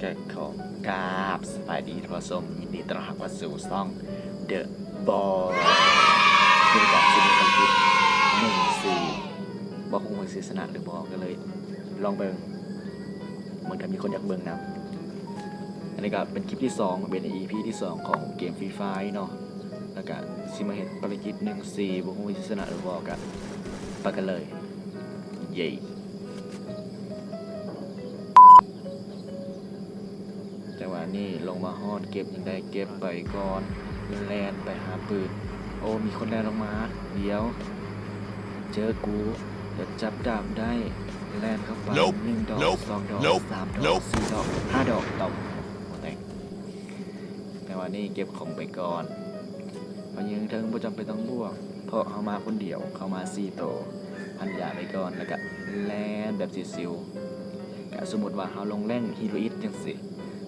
ກະຂໍກາບສະບາຍດີທ່ານຜູ້ຊົມ, ຍິນດີຕ້ອນຮັບເຂົ້າສູ່ຊ່ອງ The Boy ເປັນການຊິມີຄວາມຄິດໜຶ່ງສີ່ ບໍ່ຮູ້ວ່າຊິຊະນະຫຼືບໍ່ ກໍເລີຍລອງເບິ່ງ ເບິ່ງຖ້າມີຄົນຢາກເບິ່ງນຳ. ອັນນີ້ກໍເປັນຄລິບທີສອງ ເປັນອີພີທີສອງຂອງເກມ Free Fire ເນາະ. ແລ້ວກະຊິມາເຮັດພາລະກິດໜຶ່ງສີ່ ບໍ່ຮູ້ວ່າຊິຊະນະຫຼືບໍ່ ກະໄປກັນເລີຍ. ເຢ້. ຈັງຫວະນີ້ລົງມາຮອດ ເກັບຫຍັງໄດ້ເກັບໄປກ່ອນ ແລ່ນໄປຫາປືນ. ໂອ້ ມີຄົນແລ່ນລົງມາ. ດຽວ ເຈີກູ ຈະຈັບດາບໄດ້. ແລ່ນເຂົ້າໄປ ໜຶ່ງດອກ ສອງດອກ ສາມດອກ ສີ່ດອກ ຫ້າດອກ. ຕົກ. ຫົວແຕກ. ແຕ່ວ່ານີ້ເກັບຂອງໄປກ່ອນ ເຮົາຢືນເທິງບໍ່ຈຳເປັນຕ້ອງບວກ ເພາະເຮົາມາຄົນດຽວ ເຂົາມາສີ່ໂຕ. ພັນຢາໄປກ່ອນ ແລ້ວກະແລ່ນແບບຊິວໆ. ກະສົມມຸດວ່າເຮົາລົງແລ້ງຮີໂຣອິກຈັ່ງຊີ້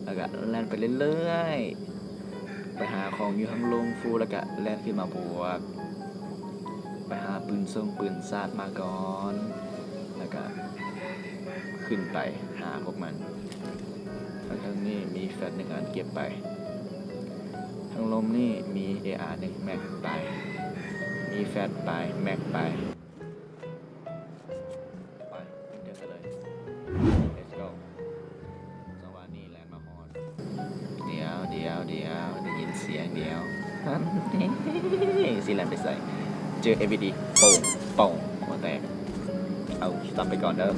ແລ້ວກະແລ່ນໄປເລື້ອຍໆ ໄປຫາຂອງຢູ່ທາງລຸ່ມຟູ ແລ້ວກະແລ່ນຂຶ້ນມາບວກ. ໄປຫາປືນຊົງປືນຊາດມາກ່ອນ ແລ້ວກະຂຶ້ນໄປຫາພວກມັນ. ທາງເທິງນີ້ມີແຟດໜຶ່ງອັນ ເກັບໄປ. ທາງລຸ່ມນີ້ມີເອອາໜຶ່ງ ແມັກໄປ. ມີແຟດໄປ ແມັກໄປ. ໄປ ເດີນໄປເລີຍ. Let's go. ຈັງຫວະນີ້ແລ່ນມາຮອດ. ດຽວ ດຽວ ດຽວ ໄດ້ຍິນສຽງ. ດຽວ ຫັ້ນ ຊິແລ່ນໄປໃສ? ເຈີເອວີດີ ໂປ້ງ ໂປ້ງ ຫົວແຕກ. ເອົາ ສັບໄປກ່ອນເດີ.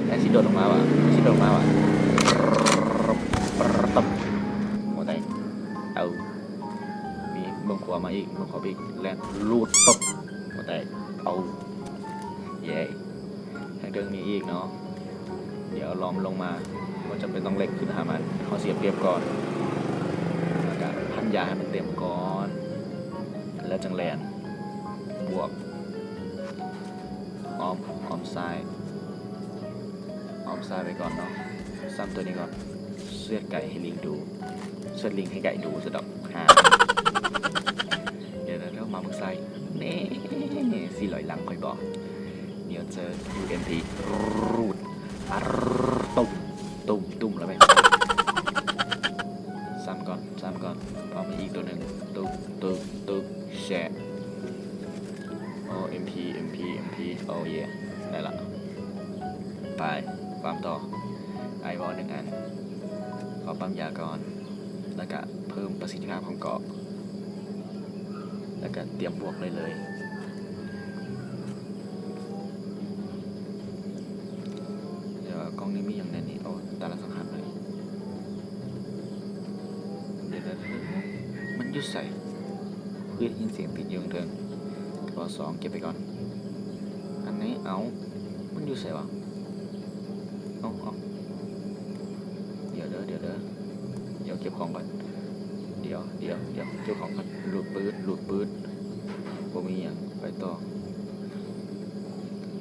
ແລ້ວຊິໂດດລົງມາຫວາ? ຊິໂດດລົງມາຫວາ? ປຶບ ປຶບ ປຶບ ຫົວແຕກ. ເອົາ ມີເບິ່ງຂວາມາອີກ ເບິ່ງຂວາມາອີກ ແລ່ນ ລູດ ປຶບ ຫົວແຕກ. ເອົາ ເຢ້. ທາງເທິງນີ້ອີກເນາະ. ດຽວລອມລົງມາ ບໍ່ຈຳເປັນຕ້ອງເລັ່ງຂຶ້ນຫາມັນ ເຮົາຊິເກັບກ່ອນ ແລ້ວກະພັນຢາໃຫ້ມັນເຕັມກ່ອນ ແລ້ວຈັ່ງແລ່ນບວກ. ອ້ອມ ອ້ອມຊ້າຍ ອ້ອມຊ້າຍໄປກ່ອນເນາະ. ຊ້ຳໂຕນີ້ກ່ອນ. ສວດໄກ່ໃຫ້ລິງດູ ສວດລິງໃຫ້ໄກ່ດູຊະດອກ. ຫາ ດຽວໆ ມາເບິ່ງຊ້າຍ. ນີ້ ສີ່ຮ້ອຍຫຼັງຂ້ອຍບອກ. ດຽວເຈີຢູເອັມພີ ຮູດ ອາ ຕຸ້ມ ຕຸ້ມ ຕຸ້ມ ແລ້ວແມ່ນ ຊ້ຳກ່ອນ ຊ້ຳກ່ອນ. ພ້ອມອີກໂຕໜຶ່ງ ຕຶກ ຕຶກ ຕຶກ ແຊະ. ໂອ້ ເອັມພີ ເອັມພີ ເອັມພີ ໂອ້ເຢ ໄດ້ລະ. ໄປ ຟາມຕໍ່. ໄອວໍໜຶ່ງອັນ ຂໍປ້ຳຢາກ່ອນ ແລ້ວກະເພີ່ມປະສິດທິພາບຂອງເກາະ ແລ້ວກະຕຽມບວກໄດ້ເລີຍ. ດຽວ ກ່ອງນີ້ມີຫຍັງແດ່ນີ້? ໂອ້ ຕາລາງສັງຫານເລີຍ. ດຽວ ມັນຢູ່ໃສ? ຄືໄດ້ຍິນສຽງຕີນຢູ່ເທິງໆ. ກໍສອງ ເກັບໄປກ່ອນ. ອັນນີ້ ເອົ້າ ມັນຢູ່ໃສຫວາ? ເອົາ ເອົາ ດຽວເດີ ດຽວເດີ ດຽວເກັບຂອງກ່ອນ. ດຽວ ດຽວ ດຽວ ເກັບຂອງກ່ອນ. ລູດປືດ ລູດປືດ ບໍ່ມີຫຍັງ ໄປຕໍ່.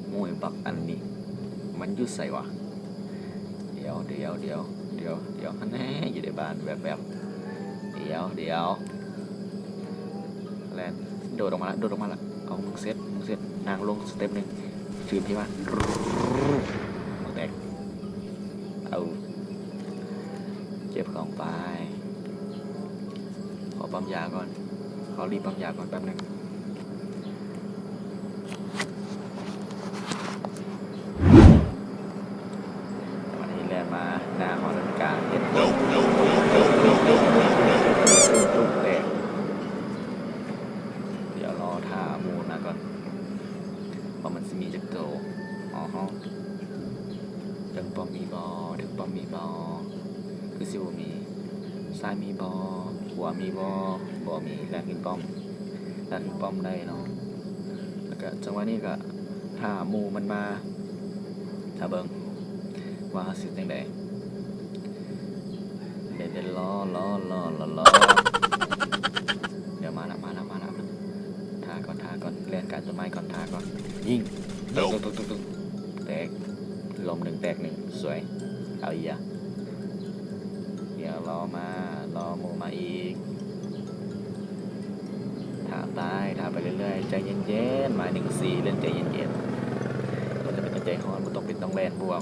ໂອ້ຍ ບັກອັນນີ້ ມັນຢູ່ໃສຫວາ? ດຽວ ດຽວ ດຽວ ດຽວ ດຽວ ຫັ້ນແນ່ ຢູ່ໃນບ້ານແວບໆ. ດຽວ ດຽວ ແລ່ນ ໂດດອອກມາລະ ໂດດອອກມາລະ. ເອົາ ມຶງເຊັດ ມຶງເຊັດ ນັ່ງລົງສະເຕັບໜຶ່ງ ຖືມທີ່ມາ ຫົວແຕກ. ເອົາ ເກັບຂອງໄປ. ຂໍປ້ຳຢາກ່ອນ ຂໍລີບປ້ຳຢາກ່ອນແປັບໜຶ່ງ. ຕອນນີ້ແລ່ນມາໜ້າຫໍນາລິກາ ເຫັນ ດຽວລໍຖ້າໝູ່ມາກ່ອນ ວ່າມັນຊິມີຈັກໂຕ. ອໍຮະ ເທິງປ້ອມມີບໍ່? ເທິງປ້ອມມີບໍ່? ຄືຊິບໍ່ມີ. ຊ້າຍມີບໍ່? ຂວາມີບໍ່? ບໍ່ມີ. ແລ່ນຂຶ້ນປ້ອມ ແລ່ນຂຶ້ນປ້ອມໄດ້ເນາະ. ແລ້ວກະຈັງຫວະນີ້ກະຖ້າໝູ່ມັນມາ ຖ້າເບິ່ງວ່າເຮົາຊິເຮັດຈັ່ງໃດ. ເດີນ ເດີນ ລໍ ລໍ ລໍ ລໍ ລໍ ດຽວມາລະ ມາລະ ມາລະ. ຖ້າກ່ອນ ຖ້າກ່ອນ ແລ່ນກາຍຕົ້ນໄມ້ກ່ອນ ຖ້າກ່ອນ. ຍິງ ຕຶກ ຕຶກ ຕຶກ ຕຶກ ແຕກ. ລົ້ມໜຶ່ງ ແຕກໜຶ່ງ ສວຍ. ເອົາອີກ ດຽວລໍມາ ລໍໝູ່ມາອີກ. ຖ້າໄປ ຖ້າໄປເລື້ອຍໆ ໃຈເຢັນໆ ໝາຍໜຶ່ງສີ່ ເລ່ນໃຈເຢັນໆ ບໍ່ຈຳເປັນຕ້ອງໃຈຮ້ອນ ບໍ່ຕ້ອງເປັນຕ້ອງແລ່ນບວກ.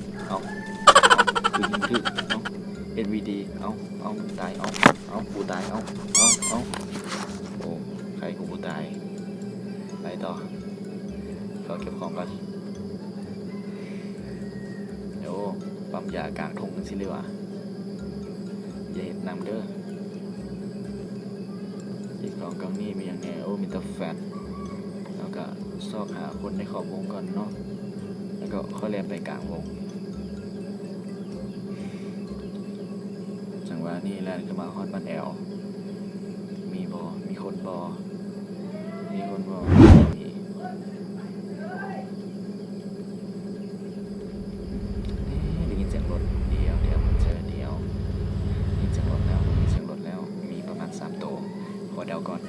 ເອົາ ຄືຍິງບໍ່ຖືກ ເອົາ ເອັນວີດີ ເອົາ ເອົາ ຕາຍ ເອົາ ເອົາ ກູຕາຍ ເອົາ ເອົາ ເອົາ ໂອ້ ໃຄກູບໍ່ຕາຍ ໄປຕໍ່ ຂໍເກັບຂອງກ່ອນ. ໂອ້ ປ້ຳຢາກາງທົ່ງຈັ່ງຊີ້ເລີຍຫວາ? ຢ່າເຮັດນຳເດີ້. ເກັບຂອງກ່ອງນີ້ມີຫຍັງແດ່? ໂອ້ ມີແຕ່ແຟດ ເຮົາກະຊອກຫາຄົນໃນຂອບວົງກ່ອນເນາະ ແລ້ວກໍຄ່ອຍແລ່ນໄປກາງວົງ. ຈັງຫວະນີ້ແລ່ນຂຶ້ນມາຮອດບ້ານແອວ ມີບໍ່? ມີຄົນບໍ່? ມີຄົນບໍ່? ບໍ່ມີ. ເອີ ໄດ້ຍິນສຽງລົດ ດຽວ ດຽວ ເຈີ ດຽວ ໄດ້ຍິນສຽງລົດແລ້ວ ໄດ້ຍິນສຽງລົດແລ້ວ ມີປະມານສາມໂຕ ຂໍເດົາກ່ອນ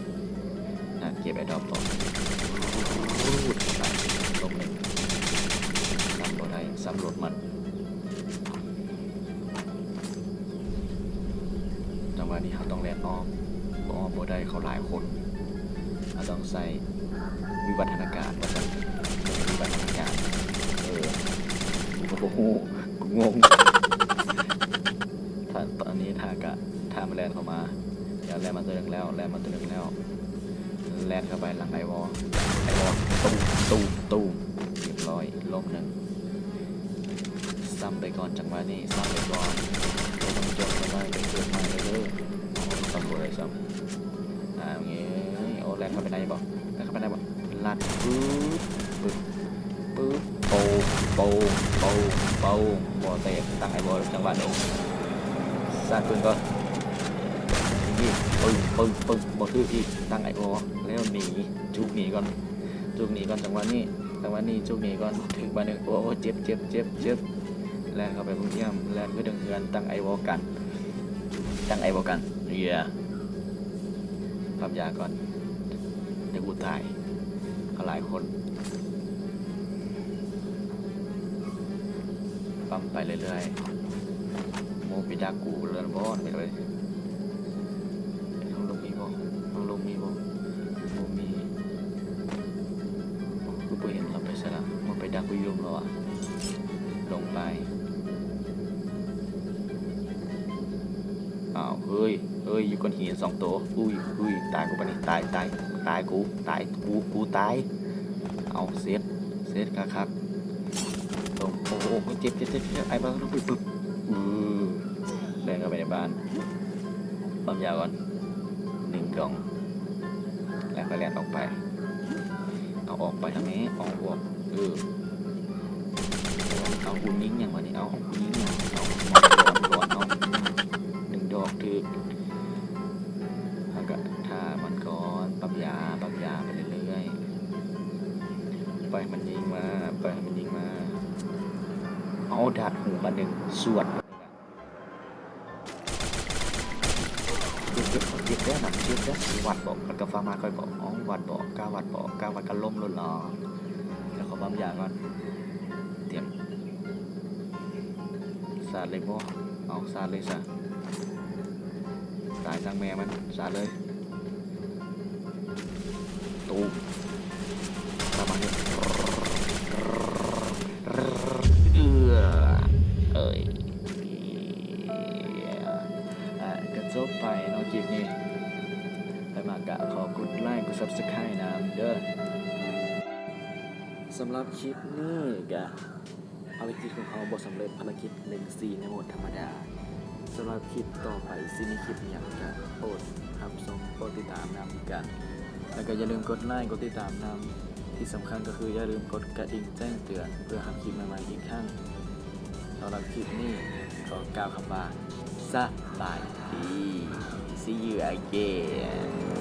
ນາເກັບແອດຣອບບໍ່? ລົບໜຶ່ງ ຊ້ຳບໍ່ໄດ້ ຊ້ຳລົດມັນ. ຈັງຫວະນີ້ເຮົາຕ້ອງແລ່ນອ້ອມ ບໍ່ອ້ອມບໍ່ໄດ້ ເຂົາຫຼາຍຄົນ ເຮົາຕ້ອງໃຊ້ວິວັດທະນາການວ່າຊັ້ນ ວິວັດທະນາການ ເອີ ກູກໍບໍ່ຮູ້ ກູງົງ. ຖ້າຕອນນີ້ຖ້າກະ ຖ້າມັນແລ່ນເຂົ້າມາ ແລ້ວແລ່ນມາເທື່ອໜຶ່ງແລ້ວ ແລ່ນມາເທື່ອໜຶ່ງແລ້ວ ແລ່ນເຂົ້າໄປຫຼັງໄອວໍ ໄອວໍ ຕຸ້ມ ຕຸ້ມ ຕຸ້ມ ຮຽບຮ້ອຍ ລົ້ມໜຶ່ງ. ຊ້ຳໄປກ່ອນ ຈັງຫວະນີ້ຊ້ຳໄປກ່ອນ ໂອ້ ມັນຈົນກັນໄວ້ ໄປເກີດໃໝ່ເດີ. ຊ້ຳບໍ່ໄດ້ຊ້ຳ ອ້າວ ເອີຍ ໂອ້ ແລ່ນເຂົ້າໄປໄດ້ບໍ່? ແລ່ນເຂົ້າໄປໄດ້ບໍ່? ລັດ ປຶບ ປຶບ ປຶບ ໂປງ ໂປງ ໂປງ ໂປງ ບໍ່ແຕກ ຕັ້ງໄອວໍ ຈັງຫວະນີ້ ຊາກປືນກ່ອນ ຍິງອີກ ປຶ້ງ ປຶ້ງ ປຶ້ງ ບໍ່ຖືກອີກ ຕັ້ງໄອວໍ ແລ້ວໜີ ຈຸກໜີກ່ອນ ຈຸກໜີກ່ອນ ຈັງຫວະນີ້ ຈັງຫວະນີ້ຈຸກໜີກ່ອນ ຖືກບາດໜຶ່ງ ໂອ້ ເຈັບ ເຈັບ ເຈັບ ເຈັບ ແລ່ນເຂົ້າໄປເບິ່ງຢ້ຽມ ແລ່ນໄປເທິງເຮືອນ ຕັ້ງໄອວໍກັນ ຕັ້ງໄອວໍກັນ ເອີ ປ້ຳຢາກ່ອນ ດຽວກູຕາຍ ເຂົາຫຼາຍຄົນ ປ້ຳໄປເລື້ອຍໆ ໂມໄປດັກກູເລີຍບໍ ເປັນໄປ ທາງລົງມີບໍ່? ທາງລົງມີບໍ່? ບໍ່ມີ ຄືບໍ່ເຫັນລາວໄປໃສລະ? ມັນໄປດັກຢູ່ລຸ່ມລະຫວາ? ລົງໄປ ອ້າວ ເຮີ້ຍ ເຮີ້ຍ ຢູ່ກ້ອນຫີນສອງໂຕ ອຸ້ຍ ອຸ້ຍ ຕາຍກູບາດນີ້ ຕາຍ ຕາຍ ຕາຍກູ ຕາຍກູ ກູຕາຍ ເອົາ ເຊັດ ເຊັດຄັກໆ ລົງ ໂອ້ ໂອ້ ເຈັບ ເຈັບ ເຈັບ ເຈັບ ໄອ້ບ້ານ ປຶບ ປຶບ ອື ແລ່ນເຂົ້າໄປໃນບ້ານ ປ້ຳຢາກ່ອນ ໜຶ່ງດອງ ແລ້ວຄ່ອຍແລ່ນອອກໄປ ເອົາອອກໄປທາງນີ້ ອອກ ອອກ ເອີ ເອົາ ກູຍິງຫຍັງວະນີ້ ເອົາ ກູຍິງຫຍັງ ເອົາ ຫຼອນ ຫຼອນ ເອົາ ໜຶ່ງດອກ ຖືກ ເຮົາກະຖ້າມັນກ່ອນ ປ້ຳຢາ ປ້ຳຢາໄປເລື້ອຍໆ ປ່ອຍໃຫ້ມັນຍິງມາ ປ່ອຍໃຫ້ມັນຍິງມາ ເອົາ ດາດຫູບາດໜຶ່ງ ສວດ ເຈັບ ເຈັບ ເຈັບເດີ້ນະ ເຈັບເດີ້ ວັດບໍ ມັນກະຟ້າວມາຂ້ອຍບໍ ເອົາ ວັດບໍ ກ້າວັດບໍ ກ້າວັດກະລົ້ມໂລດຫຼໍ ແລ້ວຂໍປ້ຳຢາກ່ອນ ຕຽມ ສາດເລີຍບໍ ເອົາ ສາດເລີຍຊະ ຕາຍຊ່າງແມ່ມັນ ສາດເລີຍ ຕູມ ກະມາເຮັດ ເອີ ເອີຍ ອາ ກະຈົບໄປເນາະຄລິບນີ້ ໃຜມັກກະຂໍກົດໄລກົດຊັບສະໄຄນຳເດີ້ ສຳລັບຄລິບນີ້ກະ ພາລະກິດຂອງເຮົາບໍ່ສຳເລັດ ພາລະກິດໜຶ່ງສີ່ໃນໂໝດທຳມະດາ. ສຳລັບຄລິບຕໍ່ໄປຊິມີຄລິບຫຍັງກະໂປດຮັບຊົມ ໂປດຕິດຕາມນຳກັນ ແລ້ວກະຢ່າລືມກົດໄລ ກົດຕິດຕາມນຳ ທີ່ສຳຄັນກະຄືຢ່າລືມກົດກະດິ່ງແຈ້ງເຕືອນ ເພື່ອຮັບຄລິບໃໝ່ໆອີກຄັ້ງ. ສຳລັບຄລິບນີ້ຂໍກ່າວຄຳວ່າ ສະບາຍດີ. again.